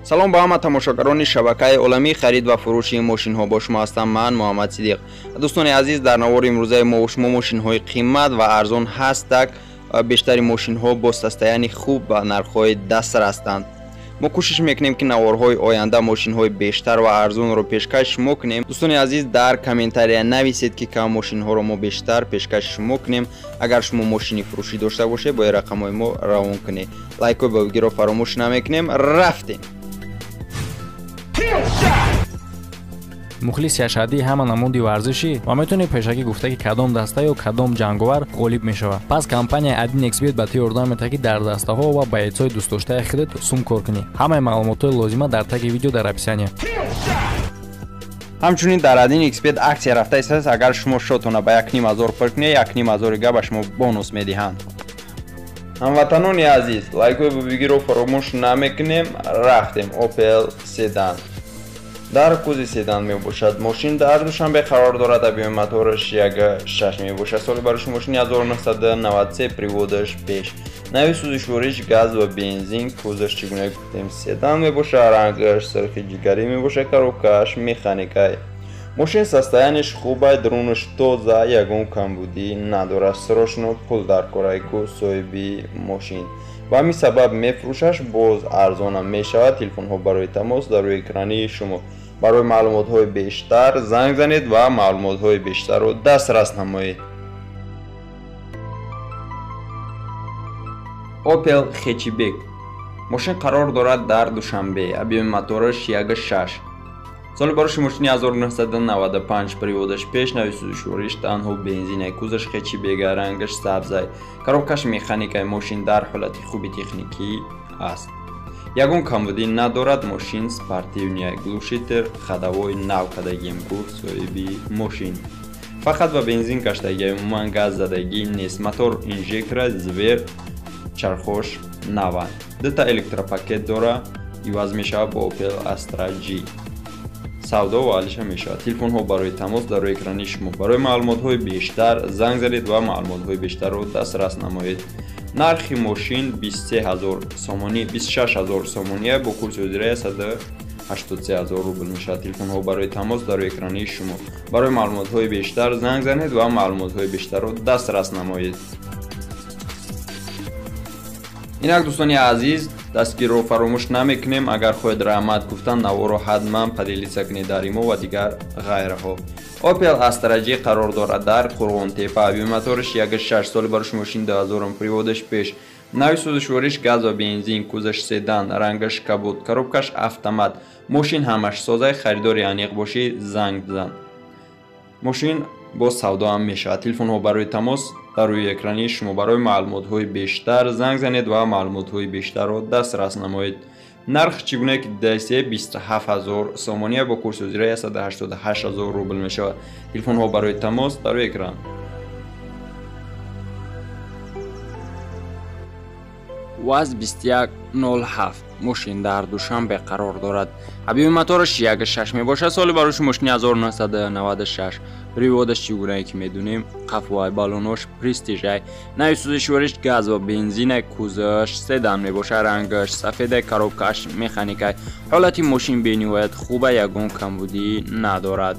Салом ба ҳама тамошогарони шабакаи оламии харид ва фурӯши мошинҳо. Бо шумо ҳастам ман Муҳаммад Сидиқ. Дӯстони азиз, дар навори имрӯзаи мо шумо мошинҳои қимат ва арзон ҳастак. Бештари мошинҳо бо состоянии хуб ва нархҳои дастрас ҳастанд. Мо кӯшиш мекунем, ки наворҳои оянда мошинҳои бештар ва арзонро пешкаш шумо кунем. Дӯстони азиз, дар комментария нависед, ки кам мошинҳоро мо бештар пешкаш шумо кунем. Агар шумо мошини фурӯшӣ дошта бошед, бо рақамҳои мо равон кунед. Лайкҳои бовгиро фаромӯш намекунем. Рафтем. Мухлиси ашаддии ҳама намуди варзишӣ ва метавонӣ пешакӣ гуфта, ки кадом даста ё кадом ҷанговар ғолиб мешавад. Пас компанияи 1xBet ба ту ёрдам метаҳад, ки дар дастаҳо ва боецҳои дӯстдоштаи худат сум кор кунӣ. Ҳамаи маълумотҳои лозима дар таги видео дар описания. Ҳамчунин дар 1xBet аксия рафта истодааст. Агар шумо шотона ба 1500 пур кунед, 1500 га ба шумо бонус медиҳанд. Ҳамватанони азиз, лайкҳои бубигиро фаромӯш намекунем. Рафтем. Opel Sedan. Дар кузи седан мебошад. Мошин дар Душанбе қарор дорад. Объёми мотораш 1.6 мебошад. Соли барои мошин 1993, приводаш пеш. Нави сӯзишвориш газ ва бензин, кузаш чӣ гуна гуфтем седан мебошад, рангаш сирхи ҷигарӣ мебошад, коробкааш механикай. Мошин состоянияш хубай, дарунаш тоза, ягон камбудӣ надорад. Срочно пул даркорай ку соҳиби мошин. Ба ҳамин сабаб мефурӯшаш, боз арзонам мешавад. Телефонҳо барои тамос дар рӯи экрани шумо. Барои маълумотҳои бештар занг занед ва маълумотҳои бештарро дастрас намоед. Opel Hatchback. Мошин қарор дорад дар Душанбе. Объёми мотораш 1.6. Соли барои мошини 1995, приводаш пеш, нави сӯзишвориш танҳо бензинай, кузаш хэтчбек, рангаш сабзай, коробкаш механикай. Мошин дар ҳолати хуби техникӣ аст. Ягон камбудӣ надорад. Мошин спортивный, глушитер ходовой нав кардагием, гуфт соҳиби мошин. Фақат ба бензин каштагӣ, умуман газ задагӣ нест. Мотор инжектора звер, чархош нава. Дута электропакет дора, иваз мешавад бо Opel Astra G. Савдо ва алиша мешавад. Телефонҳо барои тамос дар рӯи экрани шумо. Барои маълумотҳои бештар занг занед ва маълумотҳои бештарро дастрас намоед. Нархи мошин 23000 сомонӣ, 26000 сомонӣ, бо курси ҳозира 183000 рубл мешавад. Телефонҳо барои тамос дар рӯи экрани шумо. Барои маълумотҳои бештар занг занед ва маълумотҳои бештарро дастрас намоед. Инак дӯстони азиз, дастгирро фаромӯш намекунем. Агар хоҳед раҳмат гуфтан, наворо ҳатман поделиться кунед дар имо ва дигар ғайраҳо. Opel Astra G қарор дорад дар Қурғонтепа. Объёми мотораш 1.6, соли барои мошин 2000, приводаш пеш. Нави сӯзишвориш газ ва бензин, кузаш седан, рангаш кабуд, коробкаш автомат. Мошин ҳамаш созай, харидори аниқ бошӣ занг зан. Мошин боз савдо ҳам мешавад. Телефонҳо барои тамос дар рӯи экрани шумо. Барои маълумотҳои бештар занг занед ва маълумотҳои бештарро дастрас намоед. Нарх чӣ гуна ки дидастед 27000 сомонӣ, бо курси ҳозира 188000 рубл мешавад. Телефонҳо барои тамос дар рӯи экран. ВАЗ 2107. Мошин дар Душанбе қарор дорад. Объёми мотораш 1.6 мебошад. Соли барои мошини 1996. Приводаш чӣ гунае ки медонем, қафвай, балонош престижай. Нави сӯзишвориш газ ва бензинай, кузаш седан мебошад, рангаш сафедай, коробкаш механикай. Ҳолати мошин бениҳоят хуба, ягон камбудӣ надорад.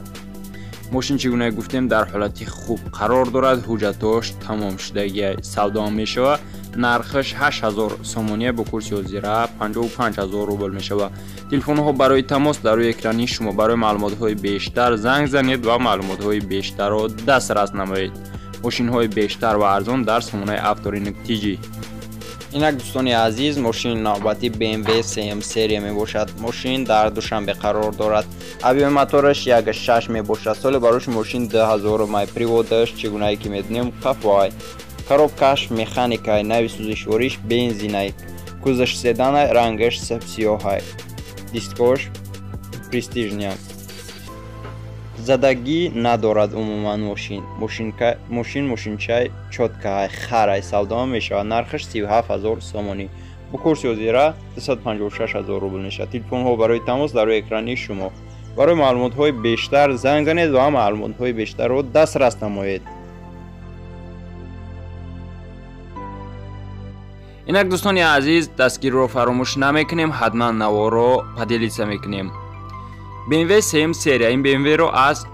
Мошин чӣ гунае гуфтем дар ҳолати хуб қарор дорад, ҳуҷҷатош тамом шудагиай, савдо мешавад. Нархаш 8000 сомонӣ, бо курси ҳозира 55000 рубл мешавад. Телефонҳо барои тамос дар рӯи экрани шумо. Барои маълумотҳои бештар занг занед ва маълумотҳои бештарро дастрас намоед. Мошинҳои бештар ва арзон дар сомонаи Авторынок TG. Инак дӯстони азиз, мошини навбатӣ BMW 3 серия мебошад. Мошин дар Душанбе қарор дорад. Объёми мотораш 1.6 мебошад. Соли барои мошин 2000 май, приводаш чӣ гунае ки медонем қафвай. Коробкаш механикай, нави сӯзишвориш бензинай, кузаш седанай, рангаш сиёҳай, дискош престижный. Задагӣ надорад умуман мошин. Мошин мошинчай чёткай, харай, савдо мешавад. Нархаш 37000 сомонӣ. Бо курси ҳозира 256000 рубл мешавад. Телефонҳо барои тамос дар рӯи экрани шумо. Барои маълумотҳои бештар занг занед ва маълумотҳои бештарро дастрас намоед. Инак дӯстони азиз, дастгириро фаромӯш намекунем, ҳатман наворро поделиться мекунем. BMW 3 серия. Ин BMW-ро аз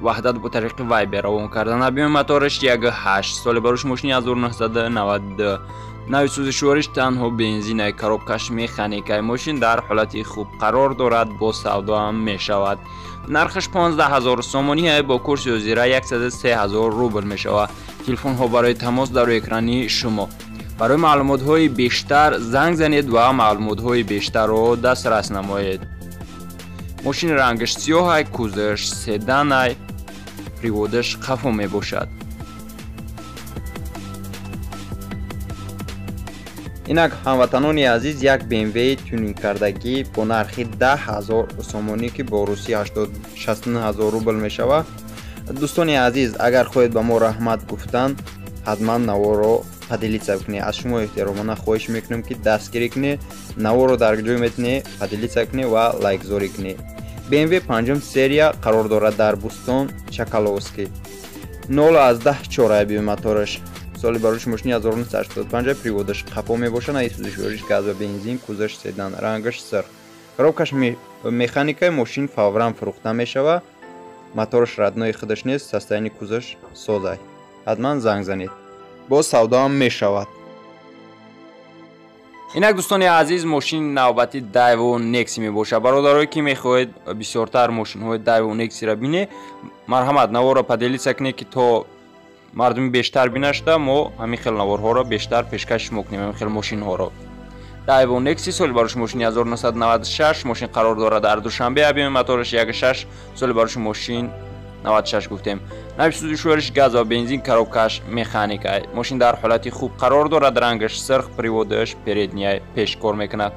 Ваҳдат бо тариқи Viber равон кардан. Объёми мотораш 1.8, соли барош мошини 1992. Нави сӯзишвориш танҳо бензинай, коробкаш механикай. Мошин дар ҳолати хуб қарор дорад, бо савдо ҳам мешавад. Нархаш 15 000 сомонӣ, бо курси ҳозира 103 000 рубл мешавад. Телефонҳо барои тамос дар рӯи экрани шумо. Барои маълумотҳои бештар занг занед ва маълумотҳои бештарро дастрас намоед. Мошини рангаш сиёҳай, кузоваш седанай, приводаш қафо мебошад. Инак ҳамватанони азиз, як BMW тюнингкардагӣ бо нархи 10 000 сомонӣ, ки бо русӣ 69 000 рубл мешавад. Дӯстони азиз, агар хоҳед ба мо раҳмат гуфтан, ҳатман наворро поделиться кунед. Аз шумо эҳтиромона хоҳиш мекунем, ки дастгирӣ кунед, наворро дар ҷой метунед поделиться кунед ва лайкзорӣ кунед. BMW панҷум серия қарор дорад дар Бӯстон, Чакаловский. 0,4 объёми мотораш. Соли барош мошини 1985, приводаш қафо мебошад, наи сӯзишвориш газ ва бензин, кузоваш седан, рангаш сирх. Коробкаш механикаи, мошин фавран фурӯхта мешавад. Мотораш родной худаш нест, состояние кузоваш созай. Ҳатман занг занед. Боз савдоам мешавад. Инак дӯстони азиз, мошини навбати Daewoo Nexi мебошад. Бародарое ки мехоҳед бисёртар мошинҳои Daewoo Nexi-ро бинед, марҳамат, наворро поделиться кунед, ки то мардуми бештар бинашда, мо ҳамин хел наворҳоро бештар пешкаш шумо кунем, ҳамин хел мошинҳоро. Daewoo Nexi, соли барош мошини 1996, мошин қарор дорад дар Душанбе, объёми мотораш 1.6, соли барош мошин 96 гуфтем. Нави сӯзишвориш газ ва бензин, коробкаш механика. Мошин дар ҳолати хуб қарор дорад, рангаш сирх, приводаш передний, пеш кор мекунад.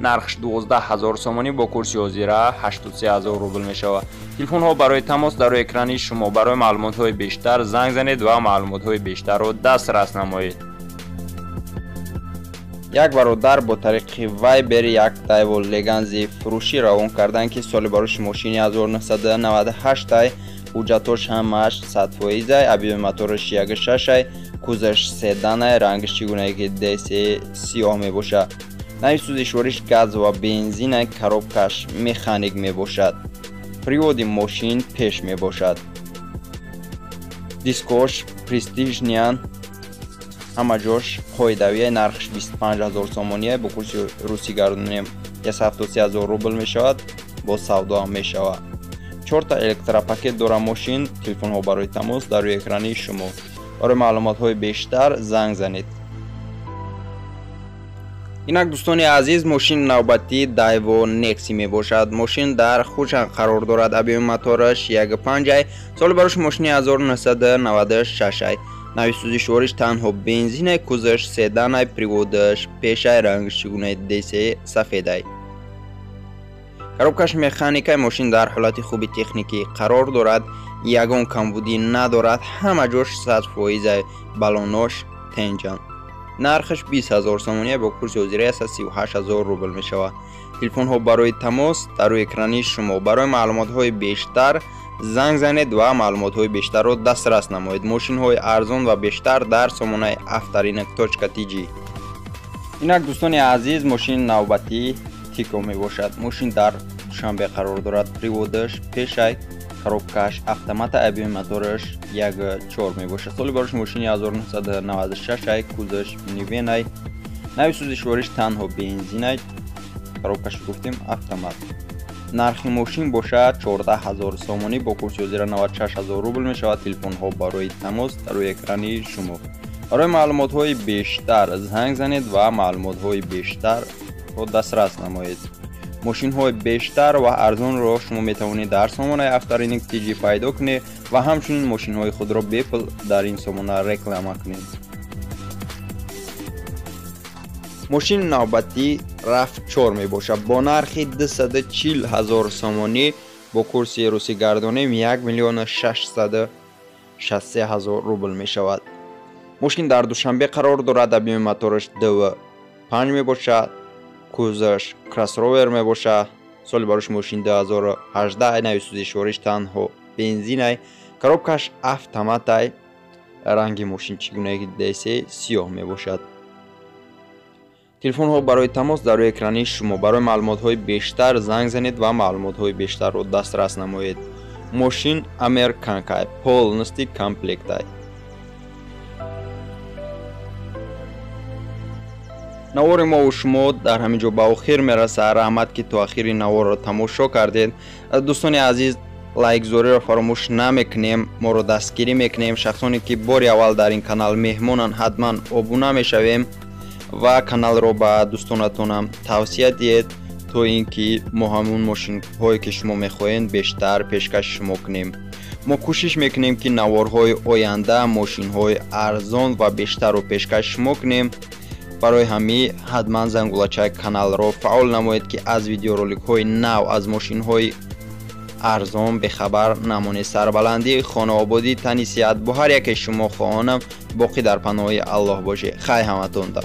Нархш 12 000 сомонӣ, бо курси ҳозира 83 000 рубл мешавад. Телефонҳо барои тамос дар рӯи экрани шумо. Барои маълумотҳои бештар занг занед ва маълумотҳои бештарро дастрас намоед. Як бародар бо тариқи Viber як Daewoo Leganza фурӯшӣ равон карданд, ки соли барош мошини 1998, ҳуҷҷатош ҳамааш 100%, объёми мотораш 1.6, кузоваш седанай, рангаш чӣ гунае ки десе сиёҳ мебошад. Нави сӯзишвориш газ ва бензинай, коробкаш механик мебошад. Приводи мошин пеш мебошад. Дискош престижныян, ҳама ҷош қоидавия. Нархш 25 000 сомония, бо курси русӣ гардонем 173 000 рубл мешавад, бо савдоам мешавад. Чорта электропакет дора мошин. Телефонҳо барои тамос дар рӯи экрани шумо. Барои маълумотҳои бештар занг занед. Инак дӯстони азиз, мошини навбатӣ Daewoo Nexi мебошад. Мошин дар Хуҷанд қарор дорад, объёми мотораш 1.5, соли барош мошини 1996. Нави сӯзишвориш танҳо бензинай, кузоваш седанай, приводаш пешай, рангаш чӣ гунаи десе сафедай. Коробкаш механикай, мошин дар ҳолати хуби техникӣ қарор дорад, ягон камбудӣ надорад, ҳама ҷош 100%, балонош тенҷанд. Нархаш 20 000 сомония, бо курси ҳозира 138 000 рубл мешавад. Телефонҳо барои тамос дар рӯи экрани шумо. Барои маълумотҳои бештар занг занед ва маълумотҳои бештарро дастрас намоед. Мошинҳои арзон ва бештар дар сомонаи авторынок.tg. Инак дӯстони азиз, мошини навбатӣ Тико мебошад. Мошин дар Душанбе қарор дорад, приводаш пешай, коробкаш автомата, объёми мотораш 1.4 мебошад. Соли барош мошини 1996, кузоваш минивенай, нави сӯзишвориш танҳо бензинай, коробкаш гуфтем автомат. Нархи мошин бошад 14 000 сомонӣ, бо курси ҳозира 96 000 рубл мешавад. Телефонҳо барои тамос дар рӯи экрани шумо. Барои маълумотҳои бештар занг занед ва маълумотҳои бештарро дастрас намоед. Мошинҳои бештар ва арзонро шумо метавонед дар сомонаи авторынок TG пайдо кунед ва ҳамчунин мошинҳои худро бепул дар ин сомона реклама кунед. Мошини навбатӣ RAV4 мебошад бо нархи 240 000 сомонӣ, бо курси русӣ гардонем 1 663 000 рубл мешавад. Мошин дар Душанбе қарор дорад, объёми мотораш 2.5 мебошад, кузоваш кроссовер мебошад. Соли барош мошин 2018, нави сӯзишвориш танҳо бензинай, коробкаш автоматай, ранги мошин чӣ гунае ки десе сиёҳ мебошад. Телефонҳо барои тамос дар рӯи экрани шумо. Барои маълумотҳои бештар занг занед ва маълумотҳои бештарро дастрас намоед. Мошин американкай, полностью комплектай. Навори мо шумо дар ҳамин ҷо ба охир мерасад. Раҳмат, ки то охири наворро тамошо кардед. Дӯстони азиз, лайкзориро фаромӯш намекунем, моро дастгирӣ мекунем. Шахсоне ки бори аввал дар ин канал меҳмонанд, ҳатман обуна мешавем ва каналро ба дӯстонатонам тавсия диҳед, то ин ки мо ҳамун мошинҳое ки шумо мехоҳед бештар пешкаши шумо кунем. Мо кӯшиш мекунем, ки наворҳои оянда мошинҳои арзон ва бештарро пешкаши шумо кунем. Барои ҳамин ҳатман зангулачаи каналро фаъол намоед, ки аз видеороликҳои нав аз мошинҳои арзон бехабар намонед. Сарбаландӣ, хонаободӣ, тани сиҳат бо ҳар яке шумо хоҳонам. Боқӣ дар паноҳи Аллоҳ бошед. Хай ҳаматонда.